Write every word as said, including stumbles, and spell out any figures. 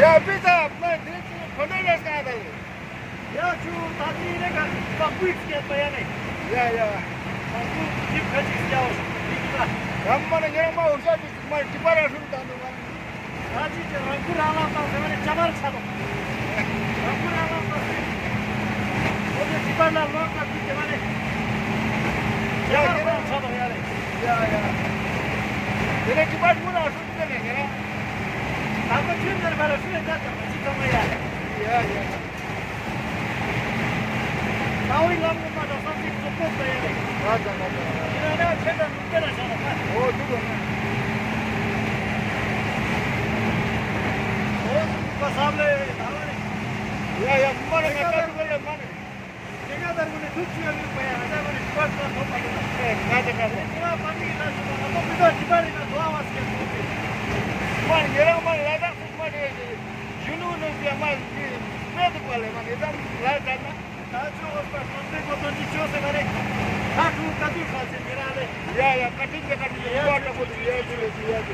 ཡ་བི་ད་མ་དེ་ཚོ་ཁོ་འདྲ་ལས་ཀ་ད། ཡ་ཆུ་ད་ཅི་རེ་ག་ད་ཀུས་སྐད་པ་ཡ་ནི། ཡ་ཡ། ད་ཀུ་ཅི་ཁ་ཅིག་སྐྱ་བ་ཞིག་ཡིན་ལ། ཡ་མ་ནི་ངེད་མ་འོ་ཤ་ཅིག་མ་ཅི་པ་ར་ཧྲུལ་ད་འདུག་མ་ནི། ད་ཅི་ཅི་རང་ཁུ་རང་ལ་བཏང་ཟེར་བ་ནི་ཅ་མར་ཆ་དོ། རང་ཁུ་རང་ལ་བཏང་ཟེར། འོ་དེ་ཅི་པ་ལ་ལོག་ད་ཅི་ཅི་མ་ནི། ཅ་མར་ཁུ་རང་ཆ་དོ་ཡ་ནི། ཡ་ཡ། དེ་ནས་ཅི་པ་ཁུ་རང་ཧྲུལ་དེ་ནས་ངེད་རང་། ད་ཁོ་ཆུ་ནར་བ་ལ་ཧྲུལ་ད་ད་ཅི་ཚང་མ་ཡ། ཡ་ཡ། ད་འོ་ཡི་ལམ་ངོ་མ་དང་སོགས་ཅིག་ཚོགས་པོ་ཟེར་ཡ་རེད། ཨ་ཙམ་ཨ་ཙམ། ཡིན་ན་ཡང་ཁྱེད་དང་ནུབ་སྟེ་ལ་བཞག་ན་ཁ། འོ་འདུག་གོ་ན། འོ་ཟུག་པ་བསམ་ལེ་ད་བ་རེད། ཡ་ཡ་མ་རེད་ང་ད་འདུག་ག་ལེ་མ་རེད། དེ་ག་ད་ཀུ་ནས་ཐུག་ཆུ་ཡ་མི་པ་ཡ་ཨ་ད་ཀུ་ནས་ཁྱི་པར་ད་ཐོབ་པ་དེ་ད། ཨེ་ང་ད་ང་ད། དེ་ང་པ་མི་ལ་ཞུ་ན་ང་ཚོ་མི་ད་ཁྱི་པར་རེད་ན་དོ་ཨ་བ་སི་ཀེ་ཐོབ་པས། མ་ཉེ་རང་མ་ལ་དྭགས་སུ་མ་རེད། གཞོན་ནུ་ནུ་ཟེར་མ་ཟེར་དཔེ་འདུག་པ་ལས་མ་ངེས་ཙམ་ལ་ད་ན། ད་ཚོད་འོས་པ་གོང་ཚད་གོ་དོན་གྱི་ཆོས་ཟེར་བ་རེད། ད་ཁུ་བཀའ་བསྡུར་ཁ་ཚེ་མི་ར་ལེ། ཡ་ཡ་བཀའ་དྲིན་ཆེ་བཀའ་དྲིན་ཆེ་བཀའ་དྲིན་ཆེ་ཡ་ཡ།